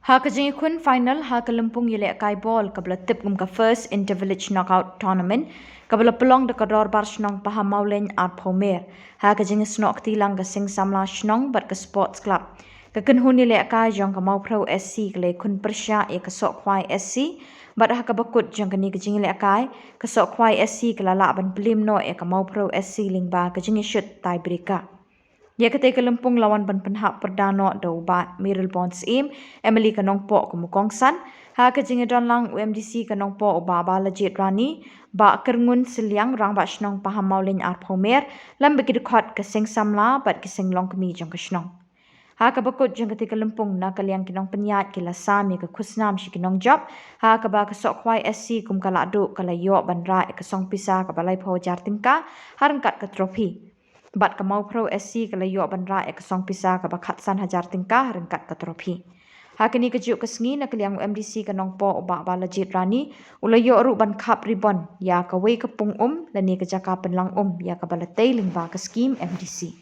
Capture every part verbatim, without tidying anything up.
Ha ka jingïakhun final ha ka lympung ïalehkai bol kaba la tip kum ka First Inter-Village Knockout Tournament, kaba la pynlong da ka Dorbar Shnong Pahammawlein arphew mer, ha ka jingïasnoh kti lang ka Seng Samla Shnong bad ka Sports Club, ka kynhun ïalehkai jong ka Mawphrew S C ka la ïakhun pyrshah ïa ka Sohkhwai S C, bad ha kaba kut jong kane ka jingïalehkai, ka Sohkhwai S C ka la lah ban plie noh ïa ka Mawphrew S C lyngba ka jingïashut tiebreaker. Ïa katei ka lympung la wan ban pynhap pyrda noh da u Bah Mayralborn Syiem, M L A ka Nongpoh kum u kongsan, ha ka jingïadon lang u M D C ka Nongpoh u Bah Balajied Rani, Bah Kyrngun Sylliang Rangbah Shnong Pahammawlein arphew mer, lem bad ki dkhot ka Seng Samla bad ki Seng Longkmie jong ka shnong. Ha kaba kut jong katei ka lympung na ka liang ki nongpynïaid ki la sam ïa ka khusnam sha ki nongjop, ha kaba ka Sohkhwai S C kum ka Lahduh ka la ïoh ban rah ïa ka song pisa kaba laiphew hajar tyngka ha ryngkat ka trophy. Bad ka Mawphrew S C ka la ïoh ban rah ïa ka song pisa kaba khatsan hajar tyngka ha ryngkat ka trophy. Ha kane kajuh ka sngi na ka liang u M D C ka Nongpoh u Bah Balajied Rani u la ïoh ruh ban khap ribbon ïa kawei ka pung um lane ka jaka pynlang um ïa kaba la tei lyngba ka skhim M D C.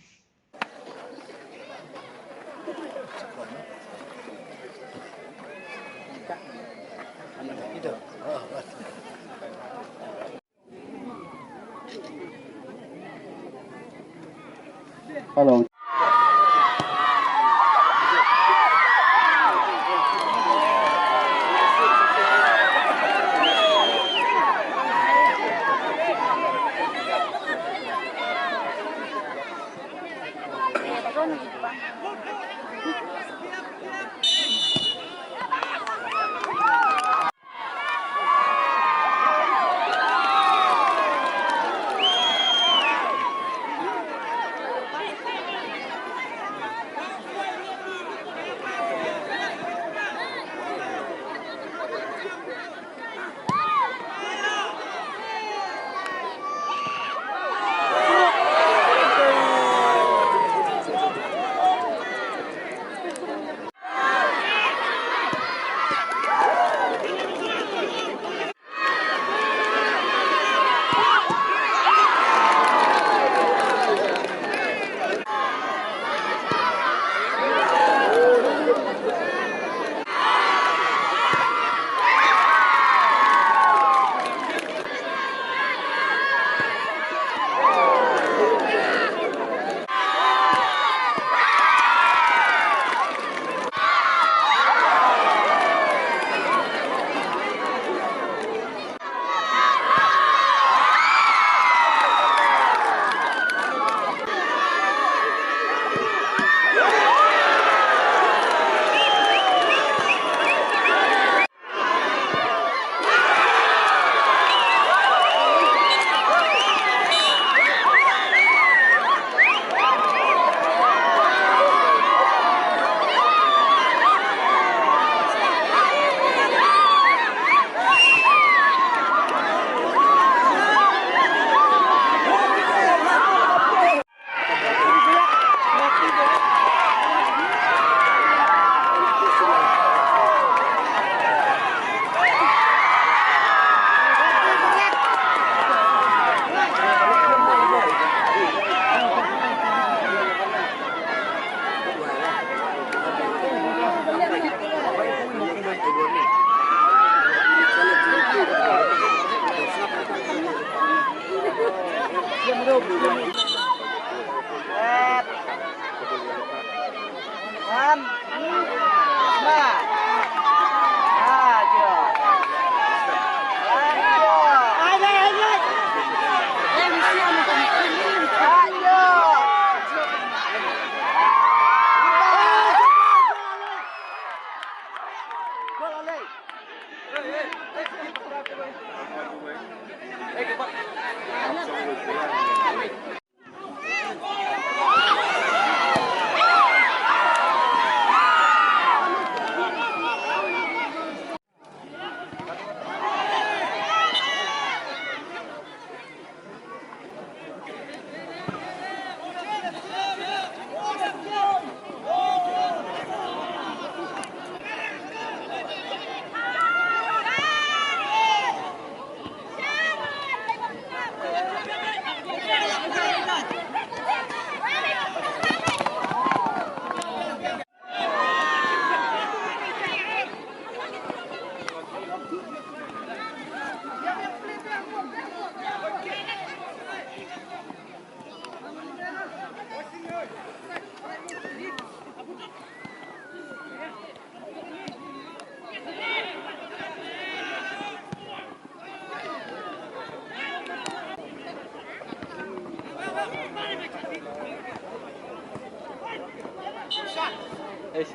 Thank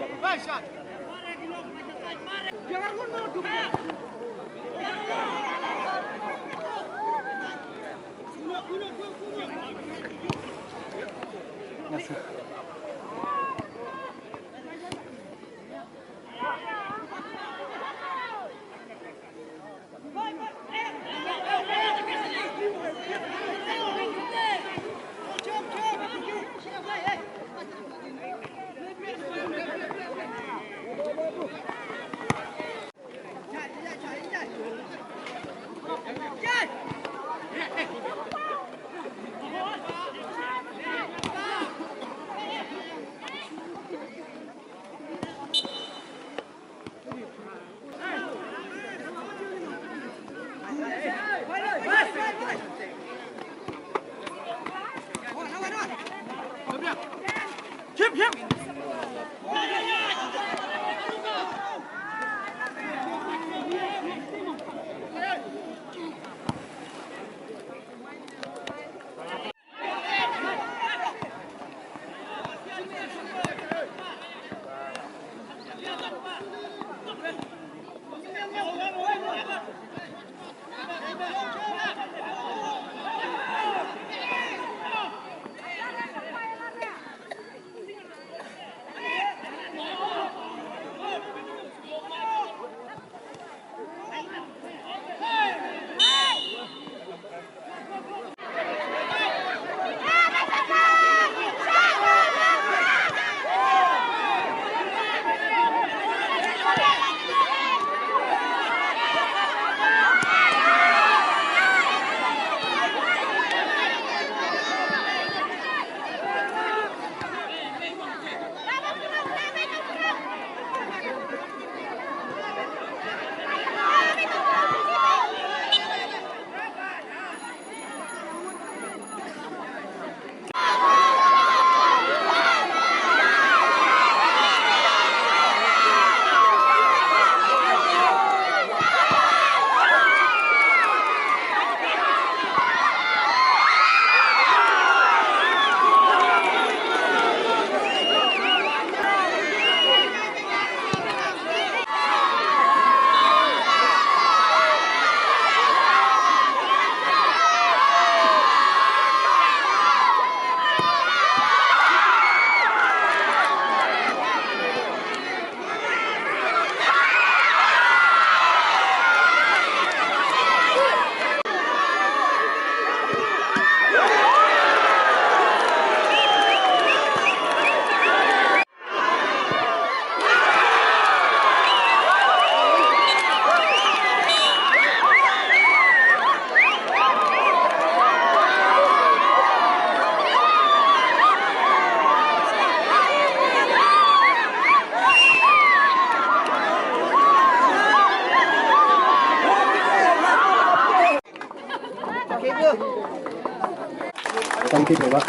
you, Baba.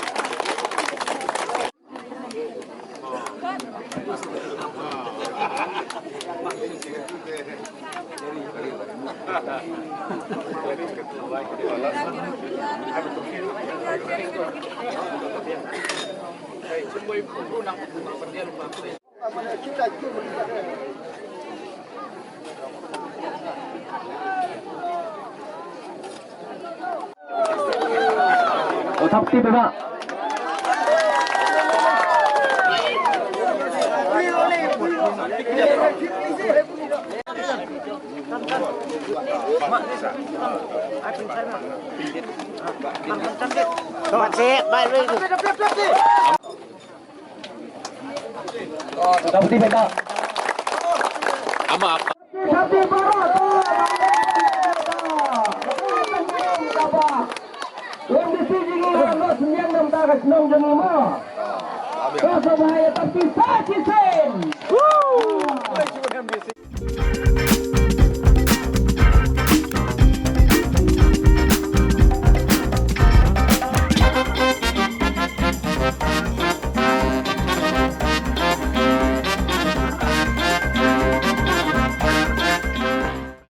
Thap ti baba. Thap ti baba. Ama.